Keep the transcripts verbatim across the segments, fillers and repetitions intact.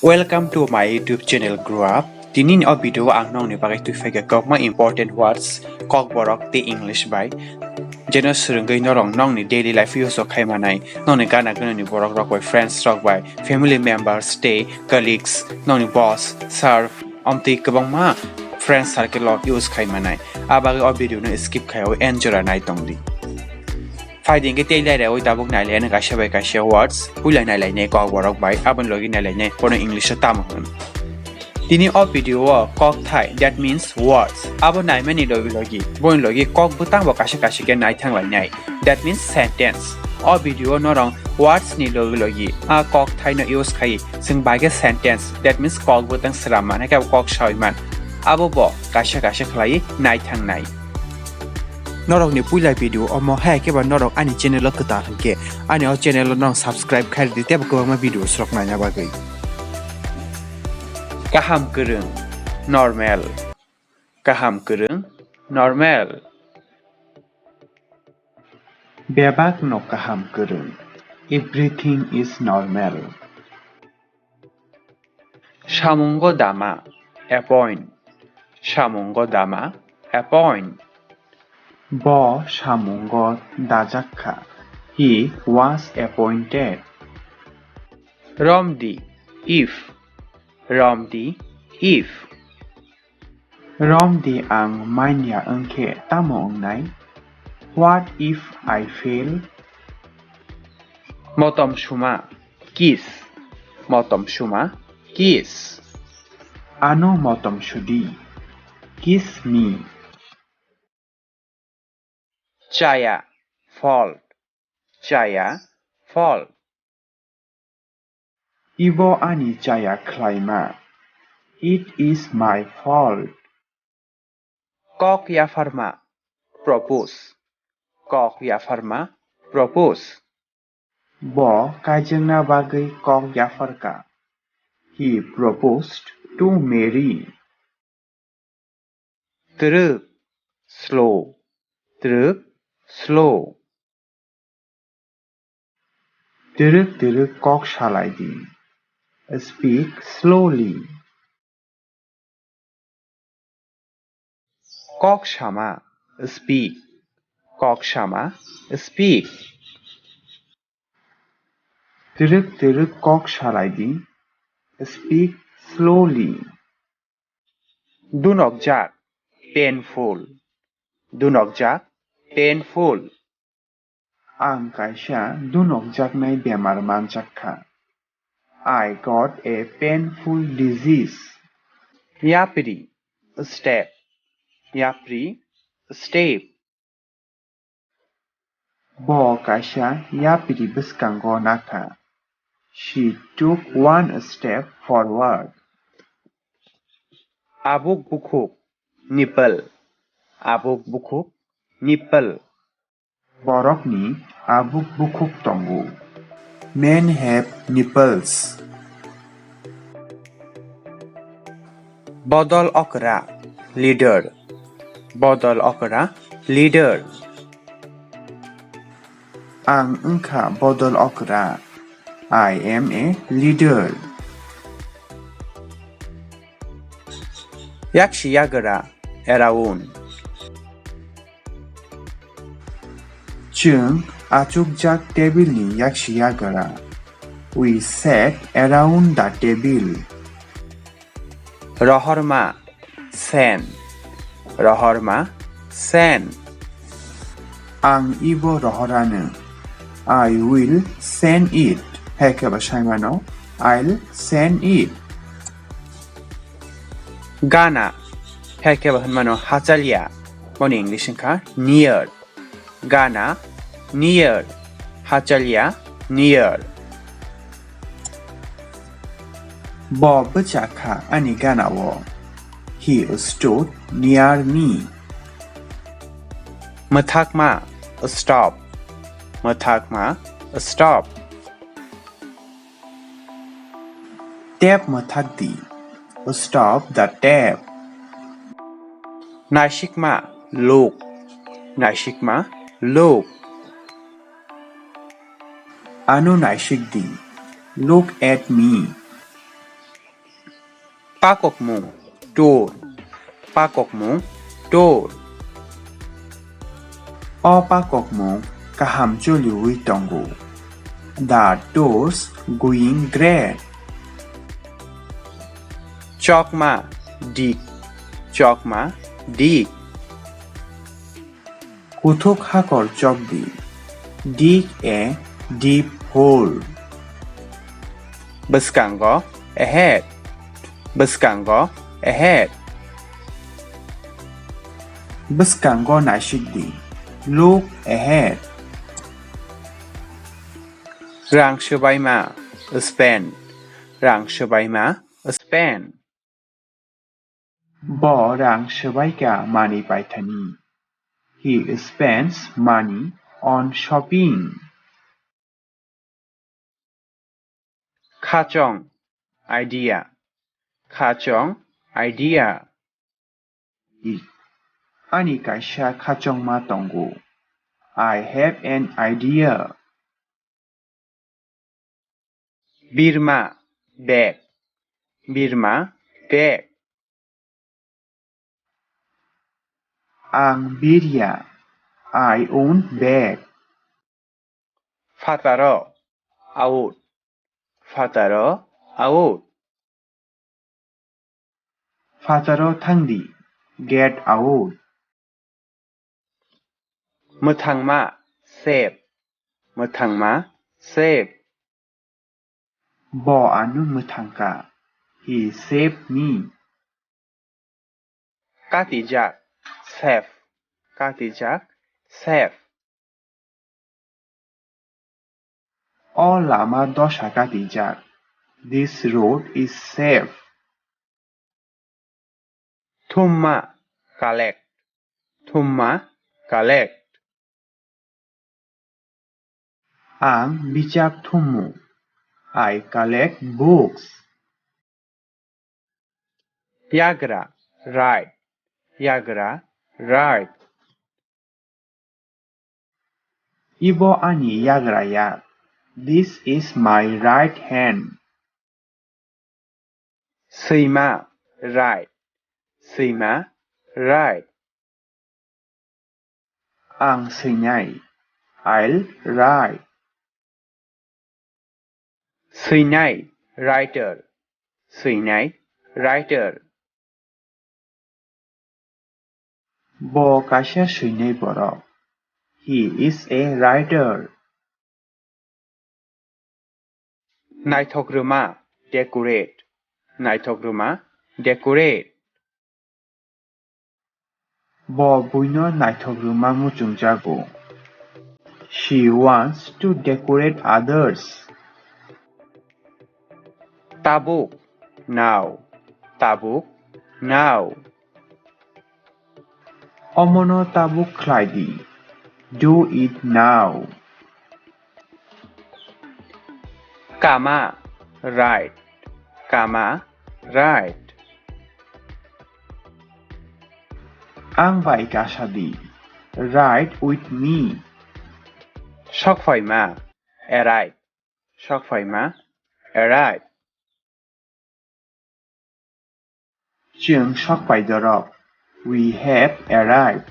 Welcome to my YouTube channel Grow Up. Tini ni o video o ang nokni bagwi twi phaikha kwbangma important words, kokborok tei English bai. Jeno swrwngwi norok nokni daily life use o khai manai, nokni gana ganani borok rok bai, friends rok bai, family members tei colleagues, nokni boss, sir, omtwi kwbangma friend circle o use khai manai. A bagwi o video no skip khaiwi end jora nai tongdi. Phaidi hwnkhe tei laireui tabuk nailainai kaisa bai kaisa words, puila nailainai kokborok bai, aboni logi nailainai bono English o tamo hwn. Tini o video o kokthai, that means words, abo naimani logi logi, boni logi kok bwtang bo kaisa kaisa khe naithang lainai, that means sentence. O video o norok words ni logi logi a kokthai no use khai chwng bai khe sentence, that means kok bwtang sram man, haikhe abo kok sawi man, abo bo kaisa kaisa khlaiwi naithang nai. Norokni puila video omo, hai khe ba norok ani channel o kwtal hwnkhe ani o channel o norok subscribe khai rwdi teibo kwbangma video rok naina bagwi. Kaham kwrwng, normal. Kaham kwrwng, normal. Bebak no kaham kwrwng, everything is normal. Samungo dama, appoint. Samungo dama, appoint. Bo samungo dajak kha. He was appointed. Romdi, if. Romdi, if. Romdi ang manya wngkhe tamo wngnai? What if I fail? Motom suma, kiss. Motom suma, kiss. Ano motom sudi. Kiss me. Chaya, fault. Chaya, fault. Ibo ani chaya khlaima. It is my fault. Kok yapharma, propose. Kok yapharma, propose. Bo kaijakna bagwi kok yapharka. He proposed to marry. Twrwk, slow. Twrwk, slow. Twrwk twrwk kok salai di. Speak slowly. Kok sama, speak. Kok sama, speak. Twrwk twrwk kok salai di. Speak slowly. Dunokjak, painful. Dunokjak, painful. Ang kaisa dunokjaknai bemar manjak kha. I got a painful disease. Yapri, step. Yapri, step. Bo kaisa yapri bwskango nakha. She took one step forward. Abuk bukhuk, nipple. Abuk bukhuk, nipple. Borokni abuk bukhuk tongo. Men have nipples. Bodol okra, leader. Bodol okra, leader. Ang wngkha bodol okra. I am a leader. Yaksi yagra, around. Chwng achukjak tebilni yaksi yagra. We sat around the table. Rohorma, send. Rohorma, send. Ang ibo rohorano. I will send it. Hai khe ba saimano, I'll send it. Gana, hai khe ba hwnmano hachalya. Boni English wngkha near. Gana, near. Hachalya, near. Bo bwchak kha ani gana-o. He stood near me. Mwthakma, stop. Mwthakma, stop. Tap mwthak di. Stop the tap. Naisikma, look. Naisikma, look. Ano naisik di. Look at me. Pakokmung, door. Pakokmung, door. O pakokmung kaham choliui tongo. The door's going great. Chokma, dig. Chokma, dig. Kuthuk hakor chokdi. Dig a deep hole. Bwskango, ahead. Bwskango, ahead. Bwskango naisikdi. Look ahead. Rang swbaima, spend. Rang swbaima, spend. Bo rang swbaikha manwi paithani. He spends money on shopping. Khachong, idea. Khachong, idea. Ani kaisa khachongma tongo. I have an idea. Birma, bag. Birma, bag. Ang birya. I won't beg. Phataro, out. Phataro, out. Phataro thangdi, get out. Mwthangma, save. Mwthangma, save. Bo ano mwthangkha. He saved me. Katijak, save. Katijak, save. O lama dosa katijak. This road is safe. Thumma, collect. Thumma, collect. Ang bijak thumu. I collect books. Yagra, write. Yagra, write. Ibo ani yagra yak. This is my right hand. Swima, write. Swima, write. Ang swinai. I'll write. Swinai, writer. Swinai, writer. Bo kaisa swinai borok. He is a writer. Naithok rwma, decorate. Naithok rwma, decorate. Bo buino naithok rwma muchungjago. She wants to decorate others. Tabuk, now. Tabuk, now. Omono tabuk khlai di. Do it now. Kama, right. Kama, right. Ang bai kasa di. Ride with me. Sokphaima, arrive. Sokphaima, arrive. Chwng sokpai dorok. We have arrived.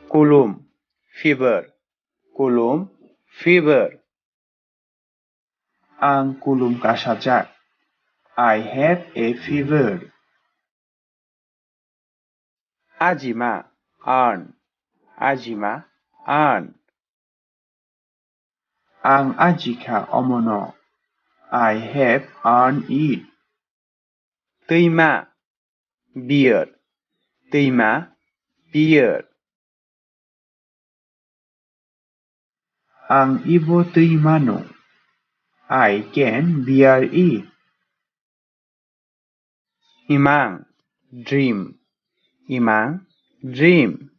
Kulum, fever. Kulum, fever. Ang kulum kasajak. I have a fever. Ajima, earn. Ajima, earn. Ang ajikha omono. I have earned it. Twima, beer. Twima, beer. Ang ibo twi mano. I can bear it. Imang, dream. Imang, dream.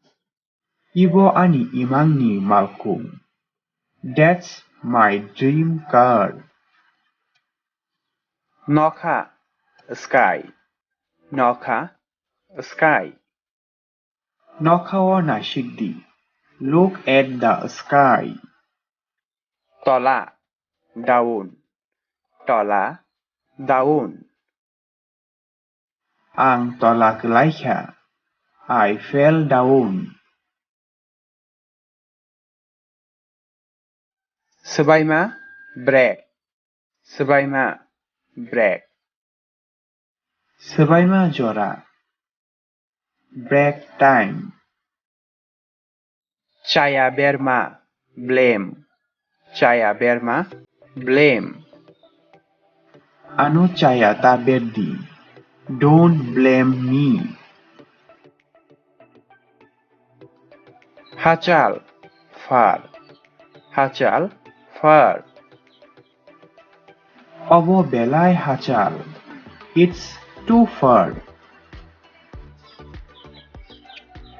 Ibo ani imangni malkhung. That's my dream car. Nokha, sky. Nokha, sky. Nokha o naisik di. Look at the sky. Tola, down. Tola, Down. Ang tola kwlaikha. I fell down. Swbaima, break. Swbaima, break. Swbaima jora. Break time. Chaya berma, blame. Chaya berma, blame. Ano chaya ta berdi. Don't blame me. Hachal, far. Hachal, far. Obo belai hachal. It's too far.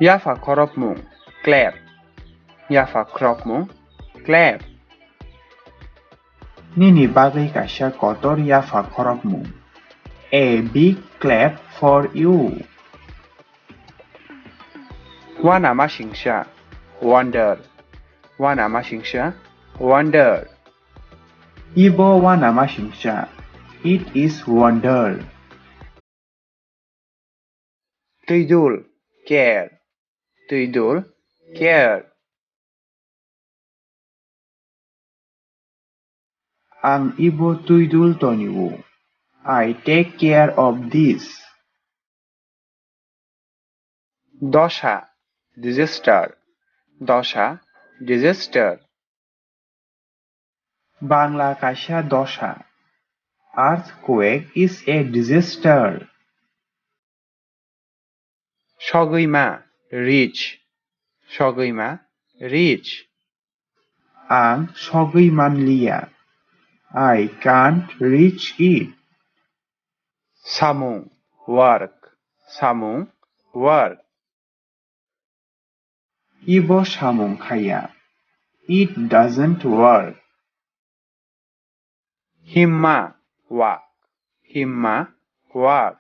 Yapha khorokmung, clap. Yapha khorokmung, clap. Nini bagwi kaisa kotor yapha khorokmung. A big clap for you. Uanamasingcha, wonder. Uanamasingcha, wonder. Ibo uanamasingcha. It is wonder. Twidul, care. Twidul, care. Ang ibo twidul tonio. I take care of this. Dosha, disaster. Dosha, disaster. Bangla kaisa dosha. Earthquake is a disaster. Sogwima, reach. Sogwima, reach. Ang sogwi manliya. I can't reach it. Samung, work. Samung, work. Ibo samung khaya. It doesn't work. Himma, work. Himma, work.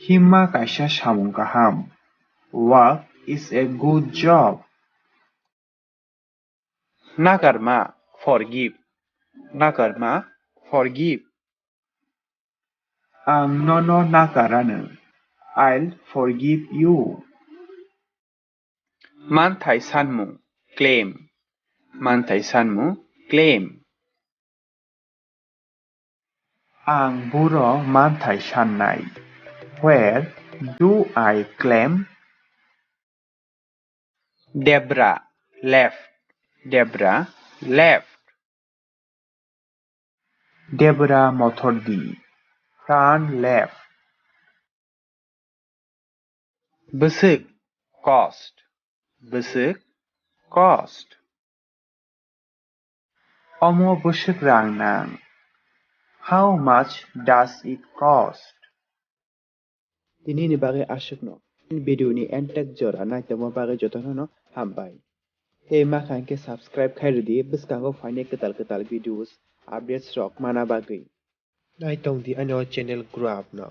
Himma kaisa samung kaham. Work is a good job. Nakarma, forgive. Nakarma, forgive. Ang nono nakarano. I'll forgive you. Manthai sanmung, claim. Manthai sanmung, claim. Ang buro manthai sannai. Where do I claim? Debra, left. Debra, left. Debra mothor di. Turn left. Bwswk, cost. Bwswk, cost. Omo bwswk rang nang? How much does it cost? Tini ni bagwi aswkno. Video ni end tak jora naitokma bagwi jotono no hambai. Tei ma kha hwnkhe subscribe khai rwdi bwskango phainai kwtal kwtal videos, updates rok mana bagwi. Naitong di ano channel grow up no.